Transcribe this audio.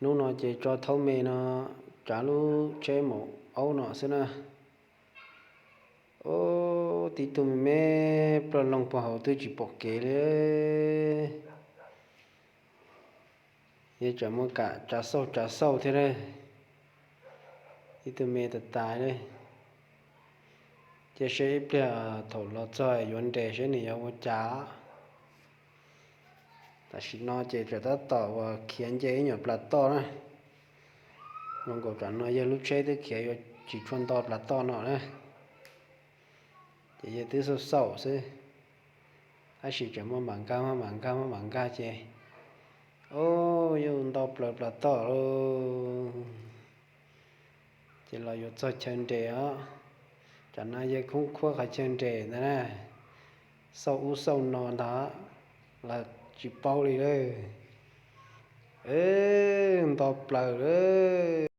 Hnub no ces tso thaub me no tsav lub tsheb mus aub no xwb na. Ub, tib tug me me plaub loog puag hauv twb tsis pom kev li. Yog tsam muaj kam tsav xauj tsav xauj thiab la. Ib tug me tas tas la. Cia saib ib pliag thaum los txog yuav nres saib nws yuav ua cas. Tam sim no ces tseem tab tom uas khiav nce ib nyuam plas toj na. Zoo nkaus tsam no yog lub tsheb twb khiav yuav tsis tshua nto plas toj no na. Ces yog twb xauj xauj xwb. Tab sis tseem muaj mam nkag muaj mam nkag muaj mam nkag ces, o, yuav nto plaws plas toj lauj. Ces los yuav txog chaw nres os. Tsam no yog khoob khuab qhov chaw nres ntag na. Xauj ub xauj no ntag los tsis paub li la. Nto plaws la.